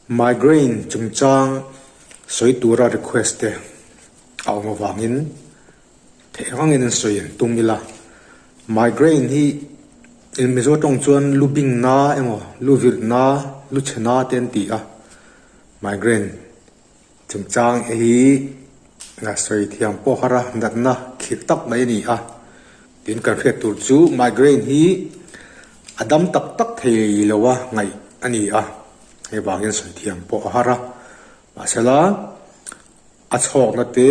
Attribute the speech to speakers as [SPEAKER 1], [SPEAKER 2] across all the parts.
[SPEAKER 1] Migraine chungchang sawi tura request te a awm avangin theih angin an sawi an tum ila. Migraine hi in Mizo tawng chuan lu bing na emaw lu virh na lu chhe na te an ti a. Migraine chungchang hi sawi thiam pawh har a natna khirh tak mai a ni a. Tin kan hriat tur chu migraine hi a dam tak tak thei lo a ngaih a ni a, hei vangin sawi thiam pawh a har a. Mahsela a chhawkna te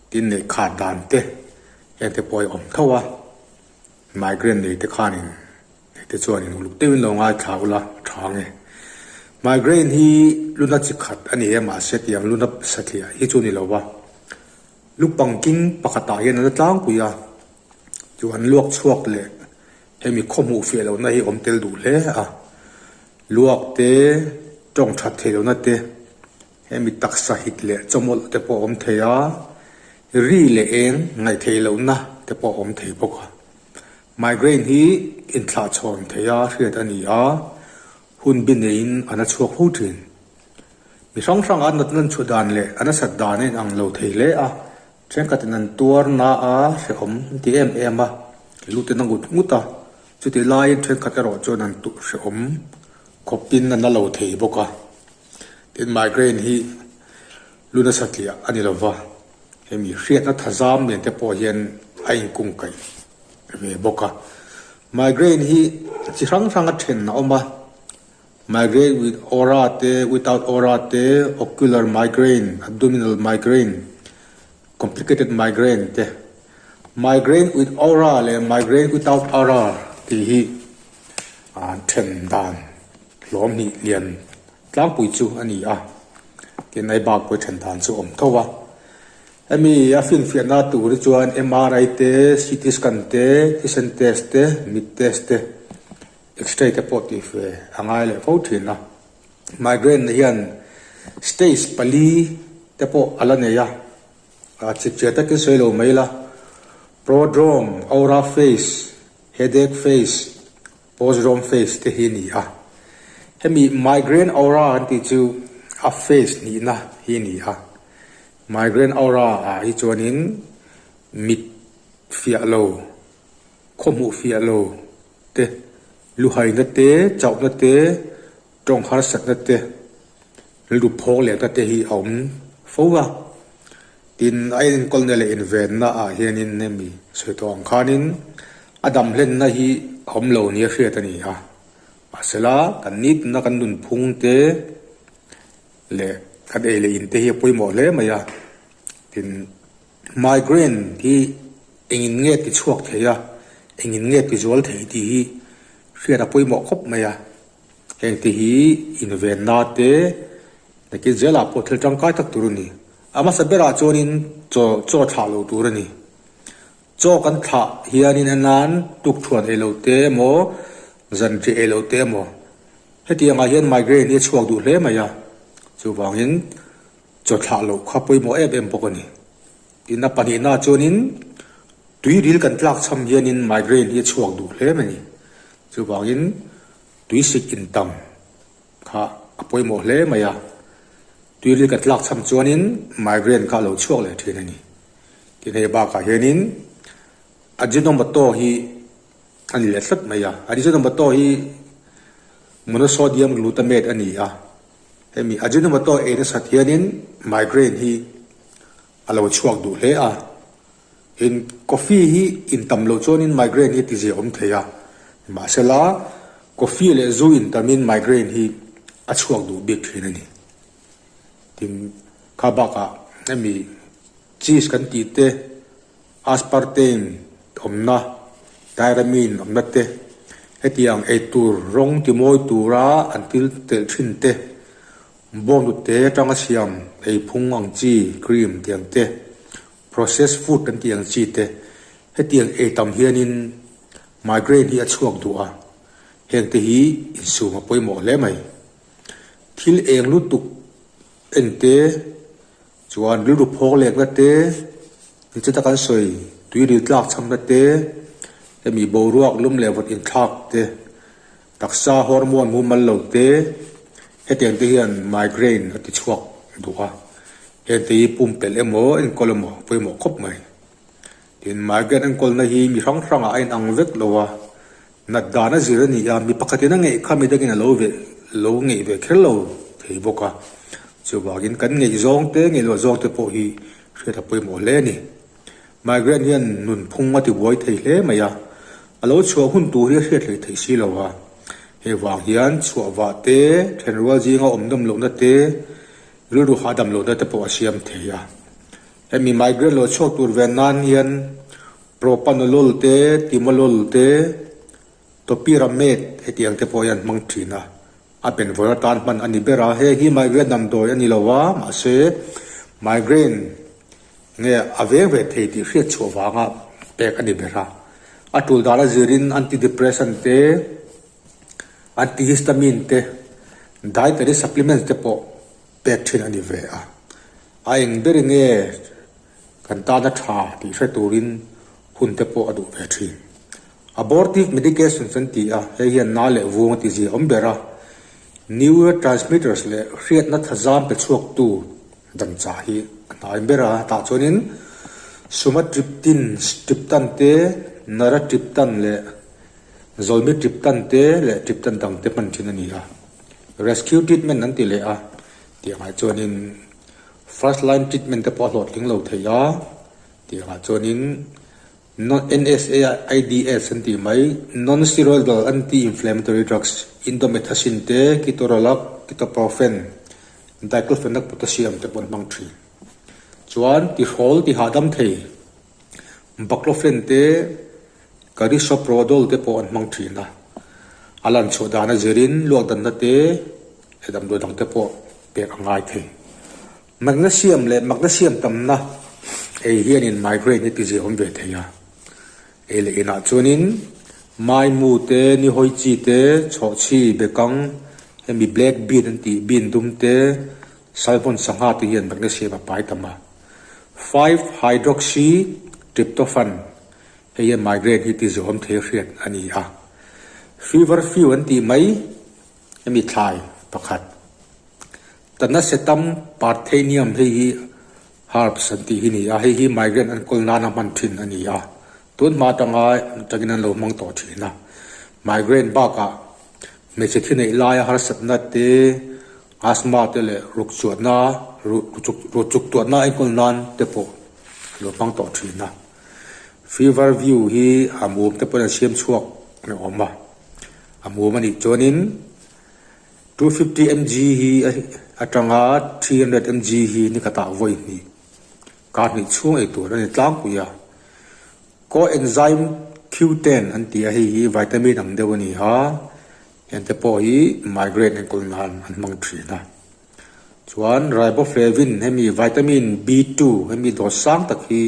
[SPEAKER 1] tin neih khat dan te heng te pawh a awm tho a, migraine nei te khanin hei te chuanin uluk deuhin lo ngaithla ula a tha ang e. Migraine hi luna chi khat a ni e mahse tiang luna satliah hi chu a ni lo va. Lu pangking pakhatah hian an la tlangpui a, chu an luak chhuak leh hemi khaw hmuh fiah lohna hi awm tel duh hle a. Luak te, tawng that theih lohna te, hemi taksa hit leh chawmawlh te pawh a awm thei a, ri leh eng ngaih theih lohna te pawh a awm thei bawk a. Migraine hi inthlahchhawn theia hriat a ni a, hun bi neiin an a chhuak fo thin. Mi hrang hrang an natna an chhuah dan leh an asat dan a inang lo thei hle a, thenkhatin an tuar na a hrehawm an ti em em a, lut in a ngut ngut a, chutih laiin thenkhat erawh chuan an tuh hrehawm khawpin a na lo thei bawk a. Tin, migraine hi lu nasa tliah a ni lo va, hemi hriatna thazam nen te pawh hian a inkungkaih ve bawk a. Migraine hi chi hrang hrang a then a awm a. Migraine with aura te, without aura te, ocular migraine, abdominal migraine, complicated migraine te. Migraine with aura leh migraine without aura tih hi then dan hlawm hnih lian tlangpui chu a ni a, tin hei bak pawh then dan chu a awm tho a. Hemi a finfiahna tur hi chuan MRI te, CT scan te, thisen test te, mit test te, X-ray te pawh tih ve a ngai leh fo thin a. Migraine hian stage pali te pawh a la nei a, a chipchiah takin sawi lo mai la, prodrome, aura phase, headache phase, postdrome phase te hi a ni a. Hemi migraine aura an tih chu a phase hnihna hi a ni a. Migraine aura ah hi chuanin mit fiah lo, khaw hmuh fiah lo, te, luhaina te, chauhna te, tawng harsatna te, rilru phawk lehna te hi a awm fo a. Tin, a enkawlna leh invenna ah hianin hemi sawi tawh ang khanin a dam hlenna hi a awm lo nia hriat a ni a. Mahsela, kan nitina kan nunphung te leh kan ei leh in te hi a pawimawh hle mai a. Tin, Migraine hi engin nge ti chhuak thei a, engin nge ti zual thei tih hi hriat a pawimawh khawp mai a. Heng te hi invenna te nakin zelah pawh thil tangkai tak tur a ni. A hmasa berah chuanin chaw chaw thlah lo tur a ni. Chaw kan thlah hianin a nan tukthuan ei lo te emaw, zanriah ei lo te emaw hetiangah hian migraine hi a chhuak duh hle mai a. Chuvangin Chaw thlah loh kha pawimawh em em bawk a ni. Tin, a pahnihna chuanin tui ril kan tlak cham hianin migraine hi a chhuak duh hle mai a ni. Chuvangin tui sik intam kha a pawimawh hle mai a, tui ril kan tlak cham chuanin migraine kha a lo chhuak leh thin a ni. Tin, hei bakah hianin Ajinomoto hi a ni leh tlat mai a. Ajinomoto hi monosodium glutamate a ni a. Hemi Ajinomoto ei nasat hianin migraine hi a lo chhuak duh hle a. In coffee hi in tam loh chuanin migraine hi a tizia awm thei a. Nimahsela, coffee leh zu in tamin migraine hi a chhuak duh bik thin a ni. Tin, kha bakah hemi cheese kan tih te, Aspartame awmna, tyramine awmna te, hetiang eitur rawng timawi tura an til telh thin te, bawnghnute atanga siam eiphung ang chi cream tih ang te, processed food kan tih ang chi te, hetiang ei tam hianin migraine hi a chhuak duh a, hengte hi insum a pawimawh hle mai. Thil eng lutuk en te. Chuan rilru phawk lekna te, nichata kan sawi tuiril tlak chhamna te, hemi boruak lum leh vawt inthlak te, taksa hormone mumal lo te, Hetiang te hian migraine a ti chhuak duh a, hengte hi pumpelh emaw enkawl emaw pawimawh khawp mai. Tin, migraine enkawlna hi mi hrang hrangah a inang vek lo a, nat dan a zir a ni a, mi pakhatin a ngeih kha mi dangin a lo ve lo ngeih ve kher lo thei bawk a. Chuvangin kan ngeih zawng te ngeih loh zawng te pawh hi hriat a pawimawh hle a ni. Migraine hian nunphung a ti buai thei hle mai a, a lo chhuah hun tur hi a hriat hlei theih si lo a. Hei vang hian chhuah vah te, thenrual zinga awm dam lohna te, rilru hahdam lohna te pawh a siam thei a. Hemi migraine lo chhuak tur ve nan hian propanolol te, timolol te, topiramate hetiang te pawh hi an hmang thin a. A benvawi atan hman a ni ber a, hei hi migraine damdawi a ni lo a, mahse migraine nge a veng ve thei tih hriat chhuah vanga pek a ni ber a. A tul dan a zirin antidepressant te, antihistamine te, dietary supplements te pawh pek thin a ni ve a. A eng ber nge kan tana tha tih hre turin hun te pawh a duh ve thin. Abortive medications an ti a, hei hian na leh vung a ti zia awm ber a. Neurotransmitters leh hriatna thazam pe chhuaktu damchah hi a hnai ber a, tah chuanin sumatriptin, triptan te, naratriptan leh zolmitriptan te leh triptan dang te hman thin a ni a. Rescue treatment an ti leh a, tiangah chuanin first line treatment te pawh a hlawhtling lo thei a, tiangah chuanin NSAIDs an tih mai, Non-steroidal anti-inflammatory drugs, indomethacin te, ketorolac, ketoprofen, diclofenac potassium te pawh an hmang thin. Chuan tihrawl ti hahdam thei, baclofen te, carisoprodol te pawh an hmang thin a. A lan chhuah dan a zirin luak danna te leh damdawi dang te pawh pek a ngai thei. Magnesium leh magnesium tamna ei hianin migraine hi tizia awm ve thei a. Ei leh inah chuanin maimu te, nihawi chi te, chhawhchhi, bekang, hemi black bean an tih bean dum te, salmon sangha te hian magnesium a pai tam a. 5-hydroxytryptophan hei hian migraine hi tizia awm thei a hriat a ni a. Feverfew an tih mai hemi thlai pakhat. Tanasetum parthenium hei hi herbs an tih hi ni a, hei hi migraine an kawl nana hman thin a ni a, tun hma atanga tangin an lo hmang tawh thin a. Migraine bakah hmeichhe thi neih laia harsatna te, asthma te leh ruk chuahna, ruh chuk tuahna enkawl nan te pawh an lo hmang tawh thin a. Fever view hi a mum te pawhin an siam chhuak a awm a, a mum a nih chuanin. 250 mg hi atanga 300 mg hi ni khatah vawi hnih kar hnih chhung ei tur a ni tlangpui a. Coenzyme Q10 an ti a, hei hi vitamin ang deuh a ni a, hengte pawh hi migraine enkawl nan an hmang thin a. Chuan riboflavin hemi vitamin B2 hemi dawt sang tak hi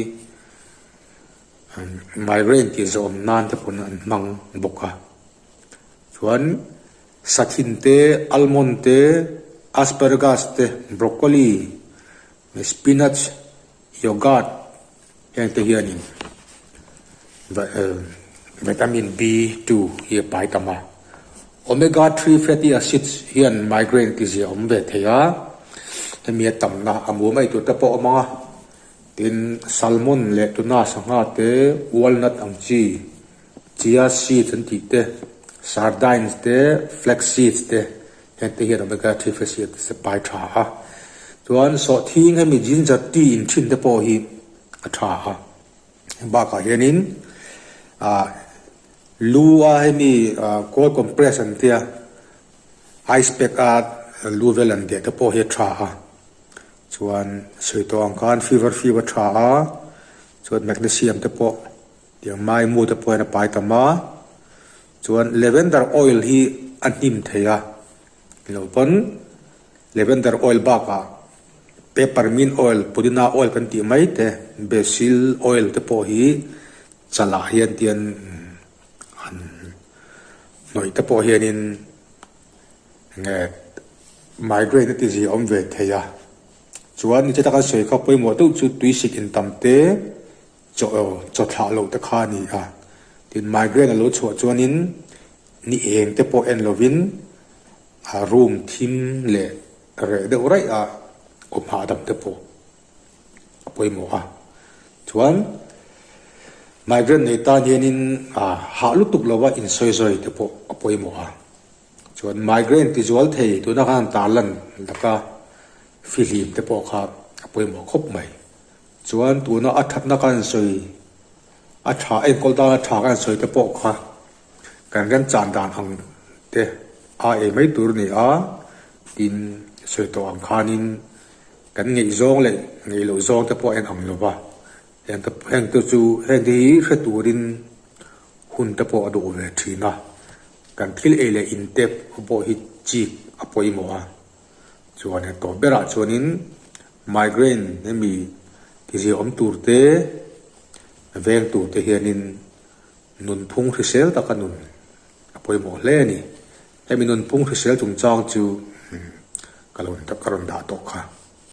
[SPEAKER 1] migraine tih zawhawm nan te pawn an hmang bawk a. Chuan Sathin te, almond te, asparagus te, broccoli, spinach, yogurt heng te hianin vitamin B2 hi a pai tam a. Omega 3 fatty acids hian migraine ti zia awm ve thei a, hemi a tamna a mum ei tur te pawh a awm ang a. Tin, salmon leh tuna sangha te, walnut ang chi. Chia seeds an tih te, sardines te, flax seeds te heng te hian omega 3 fatty acids a pai tha a. Chuan sawhthing hemi ginger tea in thin te pawh hi a tha a. Heng bakah hianin ah lu a hemi cold compress an tia ice pack a lu vel an deh te pawh hi a tha a. Chuan sawi tawh ang khan fever few a tha a, chuan magnesium te pawh. Tiang maimu te pawhin a pai tam a, chuan lavender oil hi a hnim thei a, lo pawn lavender oil bakah peppermint oil, pudina oil kan tih mai te, basil oil te pawh hi chalah hian tian an hnawih te pawh hianin nge migraine a ti zia awm ve thei a, chuan ni che taka sawi kha pawimawh deuh chu tuisik intam te. Chaw chaw thlah loh te kha a ni a, tin migraine a lo chhuah chuanin ni eng te pawh en lovin A room thim leh reh deuh raih a awm hahdam te pawh a pawimawh a. Chuan migraine nei tan hianin hah lutuk lova insawizawi te pawh a pawimawh a. Chuan migraine ti zual thei tuna khan tarlan laka fihlim te pawh kha a pawimawh khawp mai. Chuan tuna a thatna kan sawi a tha enkawl dan a tha kan sawi te pawh kha kan remchan dan ang te a ei mai tur a ni a, tin sawi tawh ang khanin kan ngeih zawng leh ngeih loh zawng te pawh a en ang lo va, heng te heng te chu heng te hi hre turin hun te pawh a duh ve thin a, kan thil ei leh in te pawh hi chik a pawimawh a. Chuan he tawp berah chuanin migraine hemi tizia awm tur te, veng tur te hianin nunphung hrisel taka nun a pawimawh hle a ni. Hemi nunphung hrisel chungchang chu ka lo ka rawn dah tawh kha.